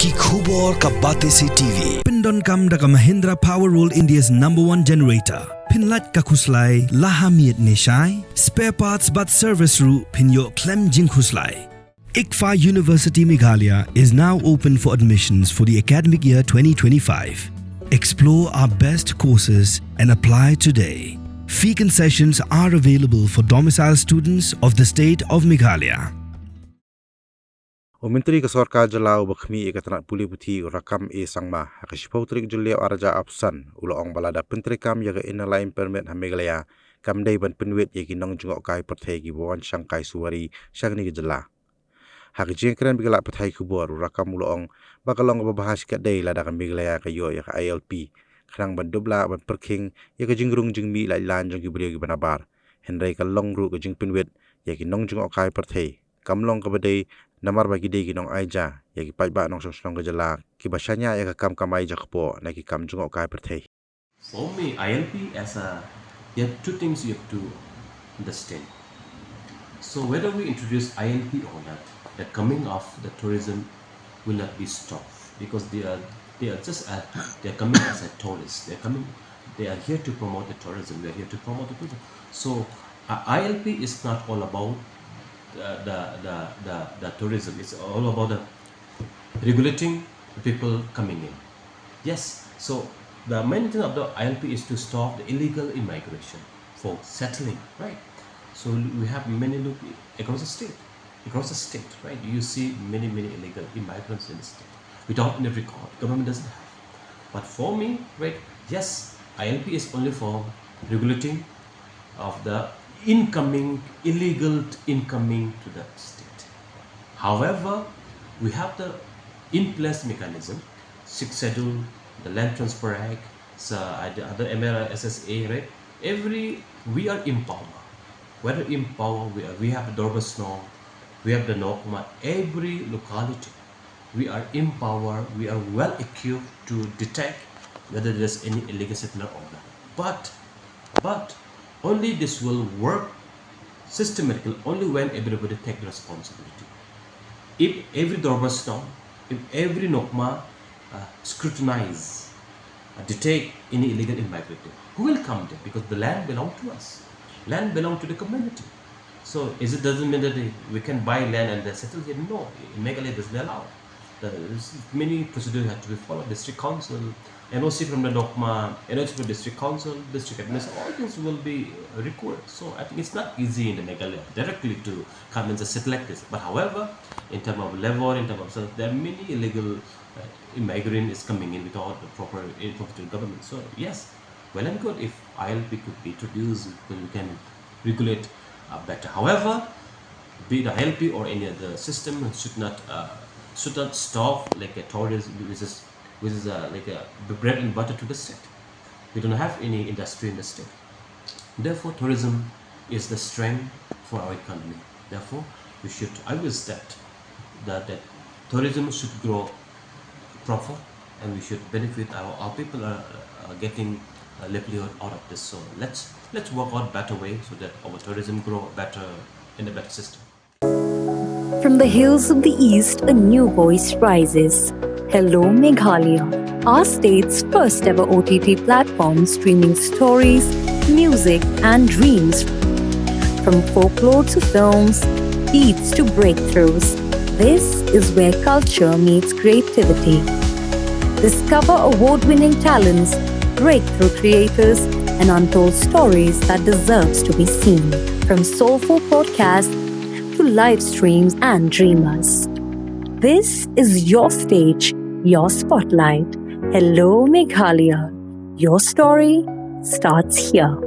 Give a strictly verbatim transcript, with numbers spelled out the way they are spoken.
Ki khubor ka Batesi T V. Pyndonkam da ka Mahindra Power World, India's number one generator. Pynlait ka khuslai la ha miet ne shai. Spare parts bad service ruh phin ïoh khlem jingkhuslai. ICFAI University Meghalaya is now open for admissions for the academic year twenty twenty-five. Explore our best courses and apply today. Fee concessions are available for domicile students of the state of Meghalaya. U Myntri ka Sorkar Jylla uba khmih ïa ka tnat pule puthi, u Rakkam A Sangma, ha ka shiphew tarik Jylliew arhajar arphew san, u la ong ba lada pyntreikam ïa ka Inner Line Permit ha Meghalaya, kam dei ban pynwit ïa ki nongjngohkai pyrthei kiba wan shangkai suwari sha kane ka jylla. Ha ka jingkren bad ki lad pathai khubor, u Rakkam u la ong ba ka long kaba bha shikatdei lada ka Meghalaya ka ïoh ïa ka I L P, khnang ban dup lah ban pyrkhing ïa ka jingrung jingmih laitlan jong ki briew kiba nabar. Hynrei ka long ruh ka jingpynwit ïa ki nongjngohkai pyrthei kam long kaba dei, namar ba ki dei ki nongaïja ïa ki paidbah nongshong shnong ka jylla kiba shaniah ïa ka kam kamai jakpoh na ki kam jngohkai pyrthei. For me, I L P as a, there are two things you have to understand. So whether we introduce I L P or not, the coming of the tourism will not be stopped because they are they are just a, they are coming as a tourist. They are coming. They are here to promote the tourism. We are here to promote the tourism. So uh, I L P is not all about the the, the, the, the tourism. It's all about the regulating the people coming in. Yes. So the main thing of the I L P is to stop the illegal immigration for settling, right? So we have many look across the state, across the state, right? You see many many illegal immigrants in the state without any record. Government doesn't have. But for me, right? Yes, I L P is only for regulating of the incoming illegal incoming to the state. However, we have the in place mechanism, Sixth Schedule, the Land Transfer Act, so uh, the other M L S S A, right? Every we are in power. Whether in power, we, are, we have the Dorbar Shnong, we have the Nokma, every locality, we are in power, we are well equipped to detect whether there's any illegal settler or not. But, but only this will work systematically only when everybody take the responsibility. If every Dorbar Shnong, if every Nokma uh, scrutinize, uh, detect any illegal immigrant, who will come there? Because the land belongs to us. Land belongs to the community. So is it doesn't mean that we can buy land and then settle here? No, in Meghalaya it doesn't allow. There's many procedures have to be followed. District council, N O C from the Nokma, N O C from district council, district administration, all things will be required. So I think it's not easy in the Meghalaya directly to come and just settle like this. But however, in terms of labor, in terms of, there are many illegal uh, immigrant is coming in without the proper infrastructure government. So yes, well and good if I L P could be introduced, then we can regulate uh, better. However, be it I L P or any other system should not uh, should not stop like a tourist, which is which is uh, like a bread and butter to the state. We don't have any industry in the state. Therefore, tourism is the strength for our economy. Therefore, we should, I wish that, that, that tourism should grow proper and we should benefit our, our people are, are getting a livelihood out of this. So let's, let's work out better way so that our tourism grow better in a better system. From the hills of the East, a new voice rises. Hello Meghalaya, our state's first ever O T T platform streaming stories, music, and dreams. From folklore to films, beats to breakthroughs, this is where culture meets creativity. Discover award winning talents, breakthrough creators, and untold stories that deserves to be seen. From soulful podcasts to live streams and dreamers. This is your stage, your spotlight. Hello Meghalaya. Your story starts here.